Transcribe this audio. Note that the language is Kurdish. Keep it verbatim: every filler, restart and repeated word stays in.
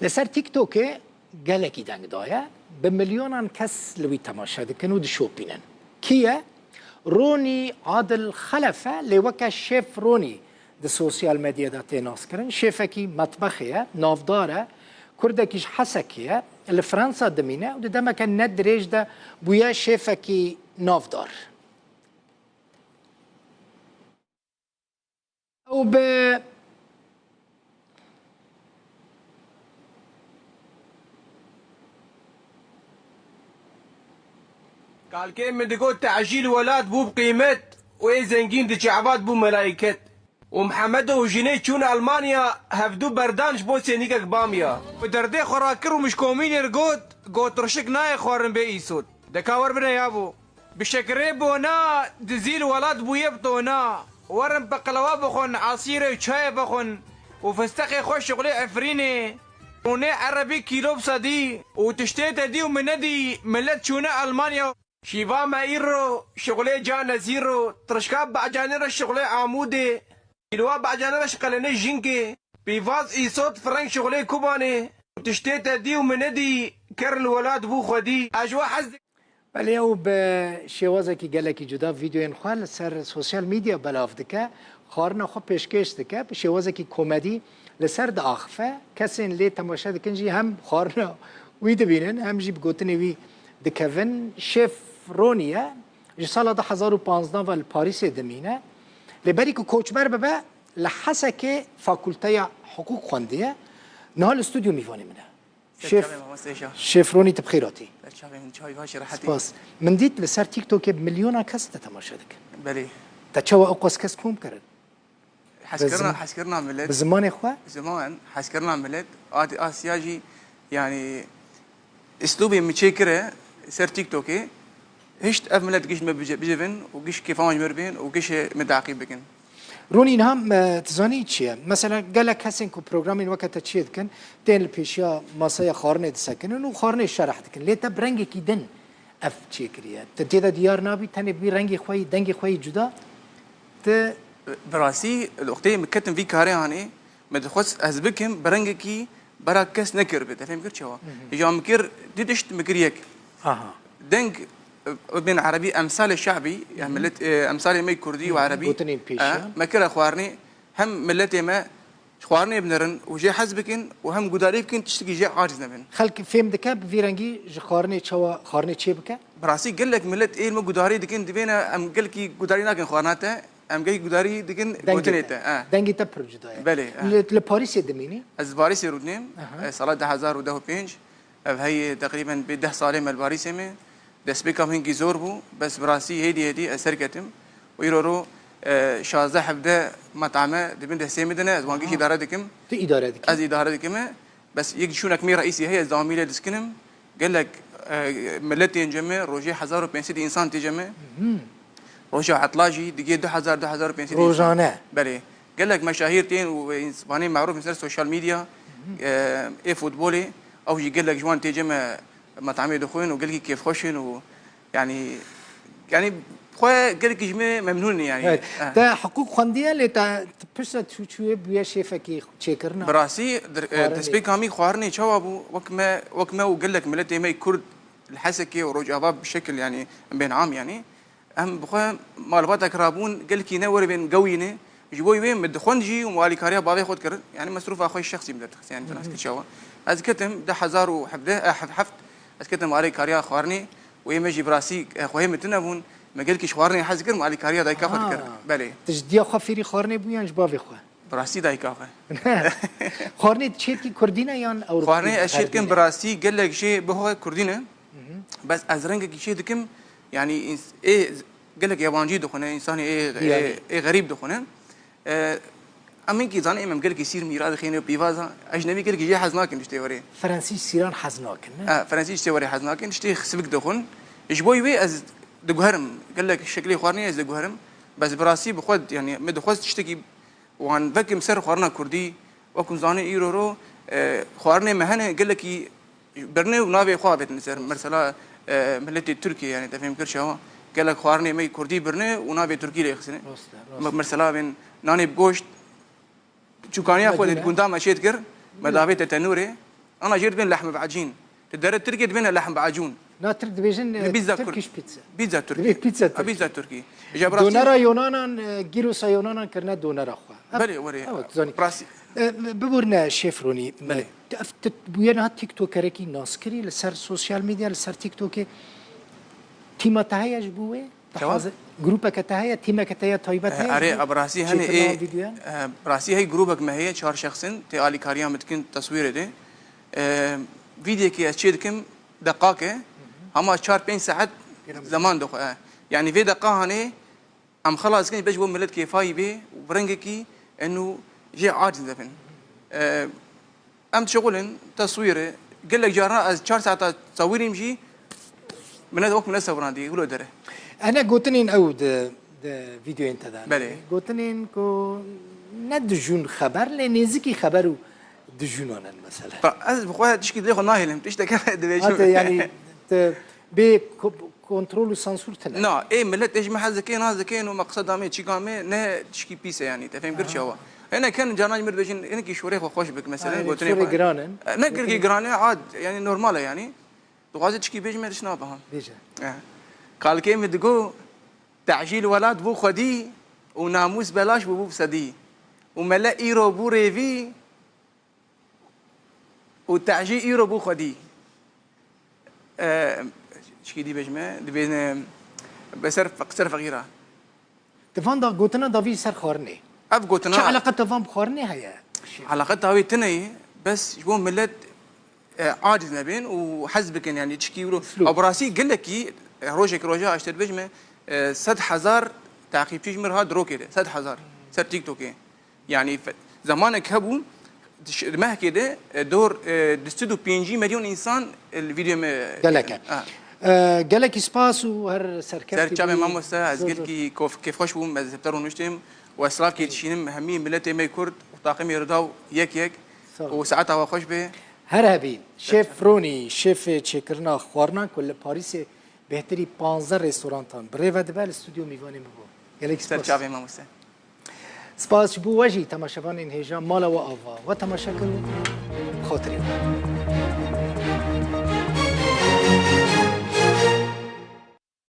Li ser TikTokê gelekî deng daye. Bi milyonan kes li wî temaşe dikin û dişopînin. Kî ye? Ronî Adil Xelef e, lê weke Şêf Ronî di sosyal medyada tê naskirin. Şêfekî metbexê ye, navdar e. Kurdekî ji Hesekê ye. Li Fransa dimîne û di demeke ne dirêj de bûye şêfekî navdar. Ew bi Kalkê min digot, "Tecîl welat bû bi qîmet û ê zengîn diçe evat bû melayket." Û Mihemedo û jinê çûn Elmanya, hevdû berdan ji bo sênîkek bamiya. Bi derdê xwe rakir û min ji komînê re got, "Got tirşik nayê xwarin bê îsot." Deka wer bine yabo. Bi şekirê bona, dizî li welat bûye bi tona. Werin peqlewa bixwin, esîrê û çayê vexwin û fistexê xwe şixulê Efrînê. Rûnê erebî kîlo bi sedî û tiştê te dî û min nedî, milet çûne Elmanya. Şîva me îro, şixulê ca nezîro, tirşka becanê re şixulê Amûdê. Kîlowa becanê re şixulê jinkê. Pîvaz îsot fireng şixulê Kubanê. Tiştê te dî û min nedî, ker li welat bû xwedî. Ez ji we hez dikim. Belê ew bi şêwazekî gelekî cuda vîdeoyên xwe li ser sosyal medya belav dike, xwarina xwe pêşkêş dike, bi şêwazekî komedî li ser diaxife. Kesên lê temaşe dikin jî hem xwarina wî dibînin, hem jî bi gotinê wî dikevin. Şêf Ronî ye, ji sala du hezar û panzdeh ve li Parîsê dimîne. Lê berî ku koçber bibe, li Hesekê fakulteya hiqûq xwendiye. Niha li stûdyo mîvanê min e. Ser Şêf, çavê mamostê Şah. Şêf Ronî, tu bi xêr hatî. Ser çavê min, çavê baş û rehetî. Spas. Min dît li ser TikTokê bi milyona kes te temaşe dikin. Belê. Te çawa ew qas kes kom kirin? Hezkirina, Bi zim-, hezkirina millet. Bi zimanê xwe? Ziman, hezkirina millet. Ad-, Asya jî, yani, îslûbê min çêkire ser TikTokê. Hişt ev millet giş me bice-, bicivin û giş kêfa wan ji me re bên û giş me taqîb bikin. Ronî, niha, e, tu zanî çi ye? Mesela gelek kesên ku programên weke te çê dikin, tên li pêşiya masaya xwarinê disekinin û xwarinê şereh dikin. Lê te bi rengekî din ev çêkiriye. Tu tê de diyar nabî, tenê bi rengê xwe yî, dengê xwe yî cuda. Tu Bi rastî, li wextê min ketim vî karê hanê, min dixwest ez bikim, bi rengekî bera kes nekiribe. Te fêm kir çawa? Hı hı. Îja min kir du tişt, min kir yek. Aha. Deng, e, bên erebî emsalê şe'bî, ya Hı hı. millet, e, emsalê me kurdî û Hı hı. erebî. Gotinên pêşiya. E, me kire xwarinê, hem milletê me ji xwarinê binirin û jê hez bikin û hem gudarî bikin, tiştekî jê aciz nebin. Xelk fêm dike bi vî rengî ji xwarinê çawa xwarinê çê bike? Bi rastî gelek millet ê li me gudarî dikin, divê ne em gelkî gudarî nakin xwarina te, em gelkî gudarî dikin Dengê gotinê te. te, e. Dengê te pir cuda ye. Belê, e. Li, li Parîsê dimînî? Ez li Parîsê rûdinêm, Aha. e, sala du hezar û deh û pênc. Ev heyê teqrîben bê deh salê me li Parîsê me. Destpêka min hingî zor bû, bes bi rastî hêdî hêdî ez serketim. Û îro ro, e, şazdeh hevdeh metame di bin destê min de ne, ez wan giş Aha. îdare dikim. Tu îdare dikî? Ez îdare dikim. Bes yek şûnek me reîsî heye, ez dawamî lê diskinim. Gelek, e, miletên cem me rojê hezar û pênc sed însan tê cem me. Mhm. Roja etla jî digê du hezar, du hezar û pênc sed însan. Rojane? Belê. Gelek meşahîr tên û ins-, vanê merûf ser sosyal medya, Hı hı. e, ê futbolê, ew jî gelek ji wan tê cem me metamê dixwin û gelkî kêfxweş in û, yanî, yanî xwe gelkî ji me memnûn in, yanî. Evet. Eh. Te hiqûq xwendiye, lê te, te piştre tu çûye bûye şêfekî çêkirina Bi rastî, dir-, e, xwarinê. Destpêka min xwarinê çawa bû? Wek me, wek me û gelek miletê me Kurd li Hesekê û Rojava bi şekil, yanî, em bên am, yanî. Em bi xwe malbatek rabûn, gelkî ne were bên gewî ne. Ji bo wê min dixwend jî û alîkariya bavê xwe dikir. Yanî mesrûfa xwe şexsî min derdixist. Yanî Hı hı. nas kir çawa. Ez ketim du hezar û hevdeh, eh, heft, ez ketim alîkariya xwarinê û ê me jî bi rastî, eh, xwehê min tune bûn. Me gelkî ji xwarinê hez dikir, min alîkariya dayika xwe dikir. Ha. Belê. Tu ji diya xwe fêrî xwarinê bû yan ji bavê xwe? Bi rastî dayika xwe. Xwarinê çêdikî kurdî ne yan ewropî? Xwarinê ez çêdikim bi rastî gelek jê bi xwe kurdî ne. Hı hı. Bes ez rengekî çê dikim, yanî ins-, ê gelek yabancî dixwine, însanê ê, Diyarî. ê, ê xerîb dixwine. E, em hinkî zanî, em gelkî sîr mîra dixîne û pîvaza, ecnebî gelkî jê hez nakin tiştê werê. Fransî sîran hez nakin, ne? E, Fransî tiştê werê hez nakin, tiştê sivik dixwin. Ji bo wê ez diguherim, gelek şeklê xwarinê ez diguherim. Bes bi rastî bi xwe, yanî min dixwest tiştekî wan vekim ser xwarina kurdî, wekû zanî îro ro, e, xwarinê me hene gelekî birine û navê xwe avêtin ser. Mesela, e, miletê Tirkiyê, yanî te fêm kir çawa? Gelek xwarinê me kurdî birine û navê Tirkî lê xistine. Rast e, rast Me-, e. Mesela bên nanê bi goşt, çûkaniya xwe Medine. Gunda me çê dikir, me Hı. davête tenûrê. Ana jêr dibên lehm bi ecîn. Li dere Tirkiyê dibêne lehm bi ecûn. Na Tirk dibêjin, e, Li pizza Turkish Kurd. Pizza. Pizza Turkî. Dibê pizza Ha, Turkî. Pizza Turkî. Ji Brasî- Donera Yonanan, e, gîrosa Yonanan kirine donera xwe. Ev- Belê, werê. Ew, tu zanî. Brasî- E, biborne Şêf Ronî. Belê. Ev tu bûye niha TikTokerekî naskirî li ser sosyal medya, li ser TikTokê. Tîma te heye ji bo wê? Çawa? Dixwaze, grûpeke te heye, tîmeke te ya taybet heye? Erê, bi rastî hene, çêkirina ê, videoyan? E, bi rastî hey grûpek me heye, çar şexs in, tê alîkariya me dikin, teswîrê de. E, Vîdekê ez çê dikim, deqake, hema çar pênc saet Pêra zeman dixwe. E. Yanî vê deqahanê em xelas dikin, ji bo millet kêfayî bê û bi rengekî eno jê aciz dibin. E, Em dişixulin, teswîr e. Gelek carna ez çar saeta sewirîm jî, min ne wek min ne sewirandî, wilo dere. Ene gotinên ew di, di vîdeoyên te de. Belê. Gotinên ku ne dijûn xeber, lê nêzikî xeber û dijûnan in mesela. Ba, ez bi xwe tişkî dilê xwe nahêlim, tişteke dibêjim. Hate, yanî, te bê ko-, kontrol û sansûr tine. Na, ê millet ê ji me hez dike, naz dike, û me qise damê, çîka me, ne tişkî pîs e yanî, te fêm kir çawa. Hene ken canan ji mir dibêjin, hinekî şorê xwe xweş bik, mesela, Aynen, gotinê şorê xwe. Giran in. E, ne girkî giran e, ad, yanî normal e yanî. Dixwaze tişkî bêjime, tişt nabe ha. Bêje. E. Kalkê min digo, "Tecîl welat bû xwedî û namûs belaş bû, bû sedî. Û mele îro bû rêvî û tecî îro bû xwedî." E, çikî dî bêjime, dibêjine, "Be ser feq-, ser feqîra." Di van da gotina davî ser xwarinê. Ev gotina Çi eleqeta van bi xwarinê heye? Eleqeta wê tune ye, bes ji bo millet, e, aciz nebin û hez bikin, yanî çikî wilo. Uslûb. Ew bi rastî gelekî, e, rojek roja, ez dibêjime, e, sed hezar taqîbçî ji mir hat di rokê de, sed hezar, ser TikTokê. Yanî fe-, zemanek hebû, di ş-, di mehkê de, e, dor, e, du sed û pêncî milyon însan, e, li vîdeo me Gelek e. Ha. E, gelekî spas û her serkevtî Ser çavê bî. Mamoste, ez Zor, zor. Gelkî kof-, kêfxweş bûm, ez hevte rûniştêm û ez silavkê dişînim hemî miletê me Kurd û taqimê Rûdaw yek yek Sağ ol. Û saeta we xweş be. Her hebî. Şêf Ronî, şêfê çêkirina xwarina ku li Parîsê bêhtirî panzdeh restorantan bi rê ve dibe, li stûdyo mîvanê min bû. Gelekî Ser spas. Çavê mamoste. Spas ji bo we jî, temaşevanên hêja, mala we ava. We temaşe kir û bi xatirê we.